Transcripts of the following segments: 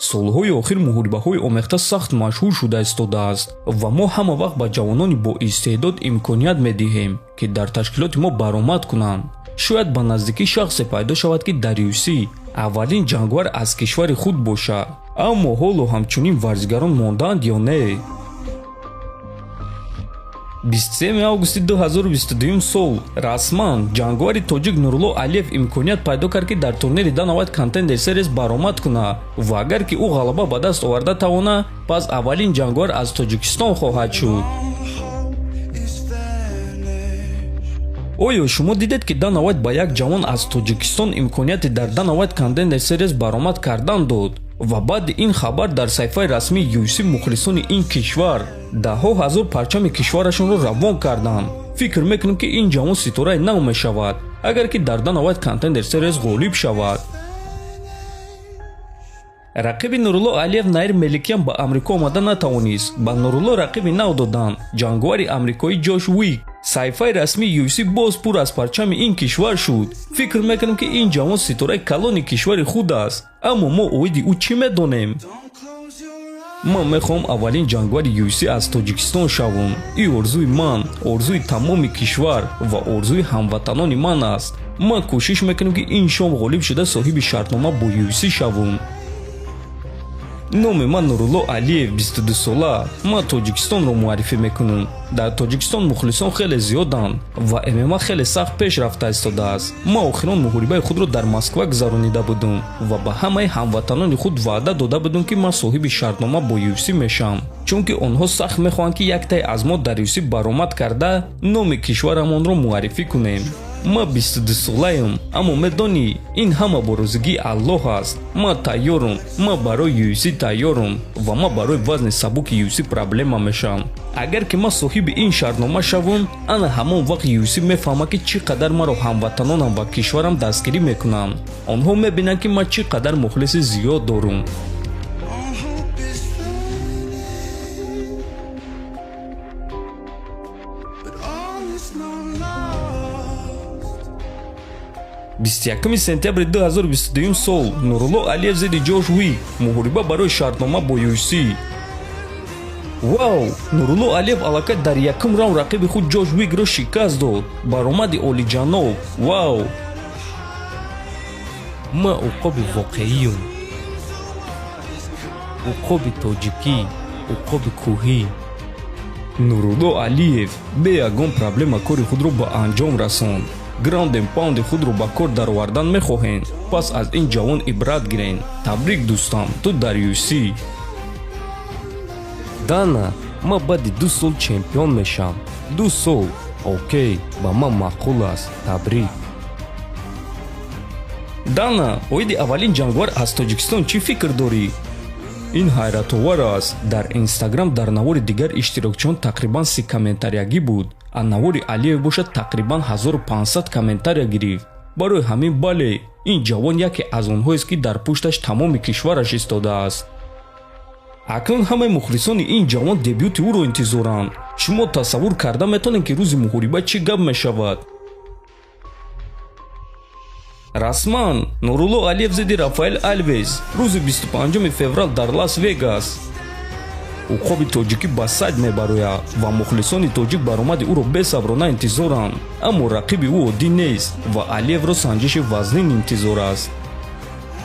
Солҳои охир муҳорибаҳои омехта сахт машҳур шуда истодааст ва мо ҳама вақт ба ҷавонони боистеъдод имконият медиҳем, ки дар ташкилоти мо баромад кунанд. Шояд ба наздикӣ шахсе пайдо шавад, ки дар UFC аввалин ҷанговар аз кишвари худ бошад. Аммо ҳоло ҳамчунин варзигарон мондаанд ё не? 23 августи 2022 сол расман ҷанговари тоҷик Нурулло Алиев имконият пайдо кард, ки дар турнири Dana White Contender Series баромад кунад, ва агар ки ӯ ғалаба ба даст оварда тавона, пас аввалин ҷанговар аз Тоҷикистон хоҳад шуд. Оё шумо дидед, ки Dana White ба як ҷавон аз Тоҷикистон имконияти дар Dana White Contender Series баромад кардан дод? Ва баъди ин хабар дар саҳифаи расмии UFC мухлисони ин кишвар даҳҳо ҳазор парчами кишварашонро равон карданд. Фикр мекунем, ки ин ҷавон ситораи нав мешавад, агар ки дар Dana White Contender Series ғолиб шавад. Рақиби Нурулло Алиев Наир Меликян ба Амрико омада натавонист. Ба Нурулло рақиби нав доданд, ҷанговари амрикоӣ Ҷош Уик. Саҳифаи расмии UFC боз пур аз парчами ин кишвар шуд. Фикр мекунем, ки ин ҷавон ситораи калони кишвари худ аст, аммо мо оиди ӯ чӣ медонем? Ман мехоҳам аввалин ҷанговари UFC аз Тоҷикистон шавам. Ин орзуи ман, орзуи тамоми кишвар ва орзуи ҳамватанони ман аст. Ман кӯшиш мекунам, ки ин шом ғолиб шуда, соҳиби шартнома бо UFC шавам. Номи ман Нурулло Алиев, 22 сола. Ман Тоҷикистонро муаррифӣ мекунам. Дар Тоҷикистон мухлисон хеле зиёданд ва ММА хеле сахт пеш рафта истодааст. Ман охирон муҳорибаи худро дар Москва гузаронида будам ва ба ҳамаи ҳамватанони худ ваъда дода будам, ки ман соҳиби шартнома бо UFC мешавам, чунки онҳо сахт мехоҳанд, ки яктае аз мо дар UFC баромад карда, номи кишварамонро муаррифӣ кунем. Ман 22 солаям, аммо медонӣ, ин ҳама бо розигии Аллоҳ аст. Ман тайёрам, ман барои UFC тайёрам ва ман барои вазни сабуки UFC проблема мешавам. Агар ки ман соҳиби ин шартнома шавам, ана ҳамон вақт UFC мефаҳмад, ки чӣ қадар маро ҳамватанонам ва кишварам дастгирӣ мекунанд. Онҳо мебинанд, ки ман чӣ қадар мухлиси зиёд дорам. All hope is fading, but all is not lost. 21 сентябри 2022 сол Нурулло Алиев зидди Ҷош Уик, муҳориба барои шартнома бо UFC. Вау, Нурулло Алиев аллакай дар якум раунд рақиби худ Ҷош Уикро шикаст дод. Баромади олиҷаноб, вау! Ман уқоби воқеиюм, уқоби тоҷикӣ, уқоби кӯҳӣ. Нурулло Алиев бе ягон проблема кори худро ба анҷом расонд. Ground and pound и худро ба кор даровардан мехоҳем, пас аз ин ҷавон ибрат гирен. Табрик, дӯстам, ту дар UFC. Дана, ман баъди 2 сол чемпион мешавам. 2 сол, окей, ба ман маъқул аст. Табрик. Дана, оиди аввалин ҷанговар аз Тоҷикистон чӣ фикр дорӣ? Ин ҳайратовар аст. Дар Инстаграм дар навори дигар иштирокчиён тақрибан 30 комментариягӣ буд, а навори Алиев бошад, тақрибан 1500 комментария гирифт. Барои ҳамин, бале, ин ҷавон яке аз онҳоест, ки дар пушташ тамоми кишвараш истодааст. Акнун ҳамаи мухлисони ин ҷавон дебюти ӯро интизоранд. Шумо тасаввур карда метавонед, ки рӯзи муҳориба чӣ гап мешавад? Расман Нурулло Алиев зидди Рафаэл Алвес рӯзи 25 феврал дар Лас Вегас. Уқоби тоҷикӣ ба сайд мебарояд ва мухлисони тоҷик баромади ӯро бесаброна интизоранд. Аммо рақиби ӯ оддӣ нест ва Алиевро санҷиши вазнин интизор аст.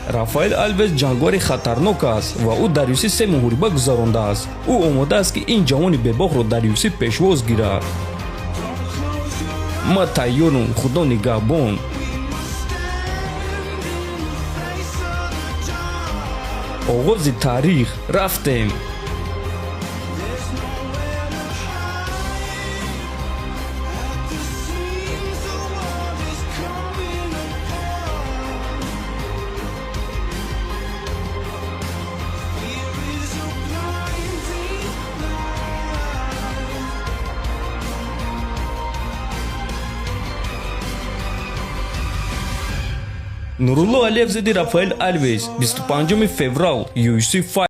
Рафаэл Алвес ҷанговари хатарнок аст ва ӯ дар UFC се муҳориба гузарондааст. Ӯ омода аст, ки ин ҷавони бебоқро дар UFC пешвоз гирад. Ман тайёрам, Худо нигаҳбон. Оғози таърих, рафтем. There's nowhere to hide. At the seams, the world is coming apart. Fear is a blinding light. Нурулло Алиев зидди Рафаэл Алвес, 25 феврал, UFC.